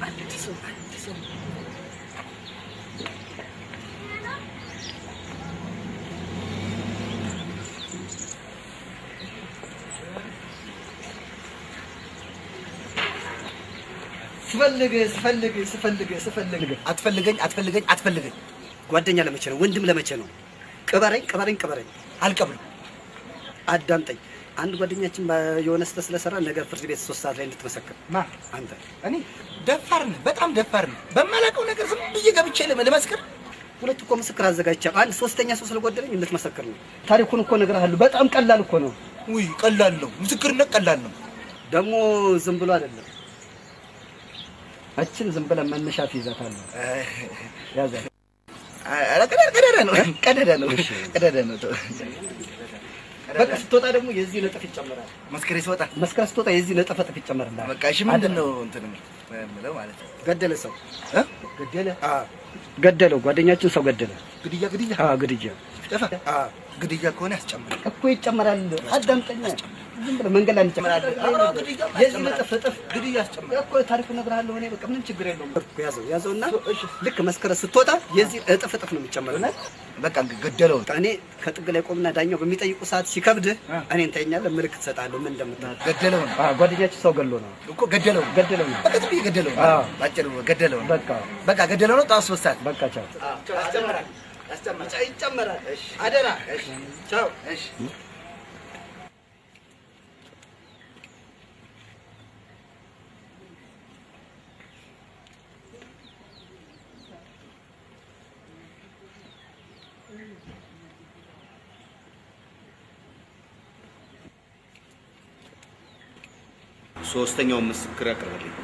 አንድ ሰው ስፈልግ ስፈልግ ስፈልግ ስፈልግ። አትፈልገኝ፣ አትፈልገኝ፣ አትፈልገኝ። ጓደኛ ለመቼ ነው? ወንድም ለመቼ ነው? ቅበረኝ፣ ቅበረኝ፣ ቅበረኝ። አልቀብርም። አዳምጠኝ። አንድ ጓደኛችን የሆነ ስህተት ስለሰራ ነገ ፍርድ ቤት 3 ሰዓት ላይ እንድትመሰክር። ማ? አንተ። እኔ? ደፋር ነህ፣ በጣም ደፋር ነህ። በማላውቀው ነገር ዝም ብዬ ገብቼ ልመስክር? ሁለት እኮ ምስክር አዘጋጅቻለሁ። አንድ ሶስተኛ ሰው ስለጎደለኝ እንድትመሰክር ነው። ታሪኩን እኮ እነግርሃለሁ። በጣም ቀላል እኮ ነው። ውይ፣ ቀላል ነው። ምስክርነት ቀላል ነው። ደግሞ ዝም ብሎ አይደለም። እችን ዝም ብለህ መነሻ ትይዛታለህ። ያዛት። ኧረ ቀዳዳ ነው፣ ቀዳዳ ነው፣ ቀዳዳ ነው። በቃ ስትወጣ ደግሞ የዚህ ነጥፍ ይጨመራል። መስክሬ ስወጣ? መስክረህ ስትወጣ የዚህ ነጥፍ እጥፍ ይጨመርልሃል። በቃ እሺ፣ ምንድን ነው እንትን የምለው ማለት ነው? ገደለ ሰው። እ? ገደለ። ገደለው። ጓደኛችን ሰው ገደለ። ግድያ፣ ግድያ? አዎ፣ ግድያ። ጠፋ። ግድያ ከሆነ ያስጨምራል። እኮ ይጨመራል። አዳምጠኛ። ዝም ብለህ መንገድ ላይ እንጨምራለን። የዚህ ነጥፍ እጥፍ። ግድያ ያስጨምራል። እኮ ታሪኩን እነግርሃለሁ። እኔ በቃ ምንም ችግር የለውም። ያዘው፣ ያዘውና ልክ መስከረ ስትወጣ የዚህ እጥፍ እጥፍ ነው የሚጨመረው። በቃ ገደለው። እኔ ከጥግ ላይ ቆምና ዳኛው በሚጠይቁ ሰዓት ሲከብድህ እኔን ታየኛለህ፣ ምልክት እሰጥሃለሁ ምን እንደምትል። ገደለው ነው። አዎ፣ ጓደኛችን ሰው ገሎ ነው። እኮ ገደለው ነው። ገደለው ነው። በቃ ዝም ብዬ ገደለው ነው። አዎ። ባጭሩ ገደለው ነው። በቃ። በቃ ገደለው ነው። ጠዋት 3 ሰዓት። በቃ ቻው። ያስጨምራል፣ ያስጨምራል። ይጨመራል። አደራ። ቻው። እሺ። ሶስተኛውን ምስክር ያቀርብልኝ።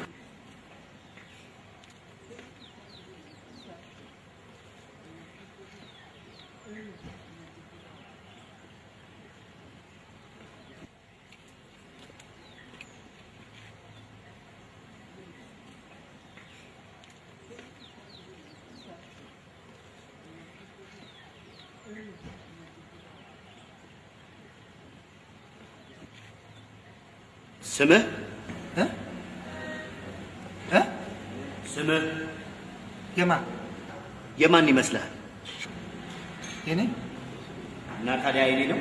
ስምህ? እ? እ? ስምህ? የማ? የማን ይመስልሃል? የኔ። እና ታዲያ የኔ ነው?